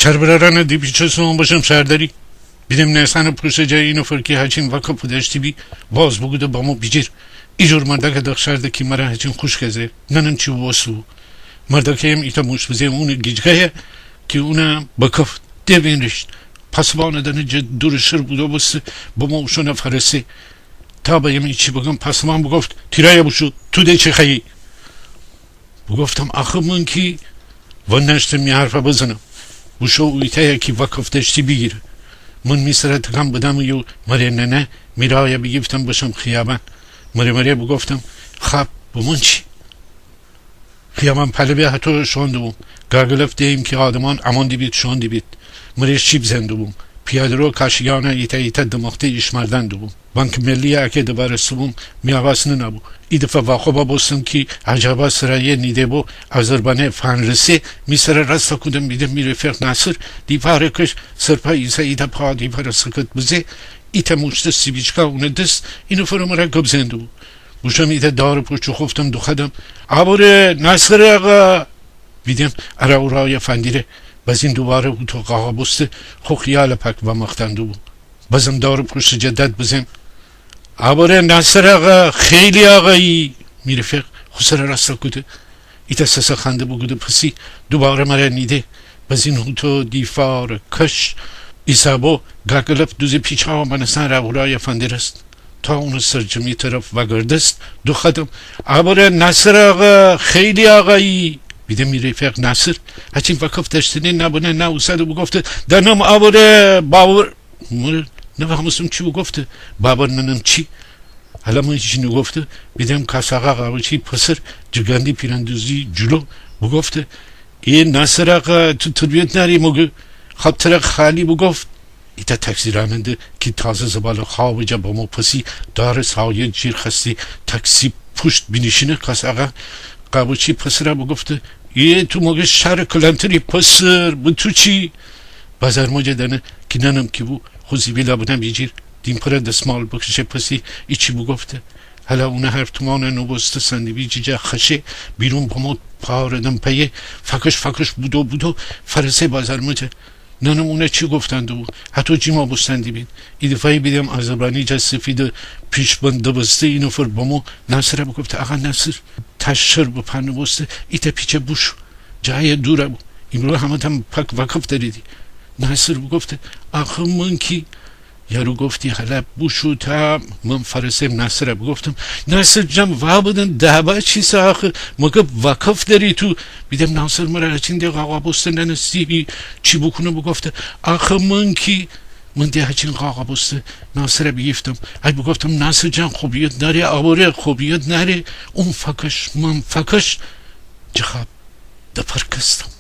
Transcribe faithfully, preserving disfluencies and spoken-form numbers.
دربرارانه دی پیچه سوم بشم شهرداری. بیدم نیسانه پوشته جا اینفر کی هچین وکف دشتی بی واز بوگوده بامو بیجیر. ایجور مرداکه دخشارده کی مره هچین خوشکه زه. ننم چی وسو. مرداکه‌یم ایتا موشت بزه اونه گیجگایه کی اونه بکف دوینریشت. پاسبانه دنه جه دور شر بوده بسته بامو اوشانه فرسه. تا بیم ایچی بگم پاسبان بوگفت: تیرایه بوشو، تو ده چی خوایی؟ بوگفتم: آخه من کی ونشتم می حرفه بزنم. بوشو اویتایه کی وکف دشتی بیگیره. من می سره تکان بدم یو مره ننه می رایه بیگیفتم بشم خیابان. مره مره بوگفتم: خب بمون چی؟ خیابان پله به هتو شوئون دوبوم. گاگلف دئیم کی آدمان امون دیبید شوئون دیبید. مره شیب زئن دوبوم. پیاده‌رو کاشیانه ایتا ایتا دمخته ایش مردن دوبوم. بانک ملی‌یه اکه دبارسته‌بوم می حواس ننه‌بو. ایدفعه واخوبا بوستم کی عجبا سرایه نیده بو آذربانه فنرسه. می سره راستا کودم بیدم می رفیق ناصر دیواره کش سرپا ایسا ایتا پا دیواره سکت بزه. ایتا موشته سیبیچکا اونه دس اینفر مره گب زئن دوبو. بوشم ایتا دار پوچو خوفتم دوخادم: آبوره ناصر آقا! بیدم اره اورایه فندیره. بازین دوباره هوتو قاقا بوسته خو خیاله پاک وامختن دوبو. بازم دار پوشته جا داد بزم: آبوره ناصر آقا، خیلی آقایی! می رفیق خو سره راستا کوده. ایتا سسه خنده بوگوده پسی دوباره مره نیده. بازین هوتو دیفار کش ایسابو گاگلف دوزه پیچا مانستن ره اورایه فندیرست. تا اونه سرجمی طرف وگردست دوخادم: آبوره ناصر آقا، خیلی آقایی! بیدم می رفیق ناصر هچین وکف دشتنه نبونه نه اوساده بوگفته: دنم آبوره بابر. مره نفهمستم چی بوگفته. بابر ننم چی؟ هلا من هیچی نوگفته بیدم کاس آقا قابچی پسر جگندی پیرندوزی جلو بوگفته: ای ناصر آقا، تو تربیت ناری مگه؟ خب تره خالی بوگفت. ایتا تاکسی راننده کی تازه زباله خوابه جا بامو پسی دار سایه جیر خاستی تاکسی پوشت بینیشینه کاس آقا قابچی پسره بوگفته: ای تو مگه شهر کلانتری پسر، به تو چی؟ بازارمجه دنه کی ننم کی بو خو زیبیلا بنه بیجیر دیمپره دسمال بکشه پسی ایچی بوگفته. هلا اونه حرف تومانه نوبوسته سندویچی جا خشه بیرون بامو پاردم پیه فکش فکش بودو بودو فرسه بازارمجه. ننم اونه چی گفتن دوبو. هتو جیما بوستن دیبین. ایدفعه بیدم آذربانی جا سفید پیشبند دبسته اینفر بامو ناصره بوگفته: آقا ناصر، تا شر بپا نوبوسته ایتا پیچه بوشو. جایه دوره بو. ایمرو همه‌تان پاک وکف دریدی. ناصر بوگفته: آخه من کی یارو گفتی هلا بوشو تا من فرسم ناصره بوگفتم: ناصر جان وابدن دابا چیسه آخه مگه وکف دری تو؟ بیدم ناصر مره هچین ده قاقا بوسته ننستی چی بوکونه بوگفته: آخه من کی من ده هچین قاقا بوسته ناصره بیگیفتم. ای بوگفتم: ناصر جان خوبیت ناره، آبوره خوبیت ناره، اون فکش من فکش. جه خواب دپرکستم.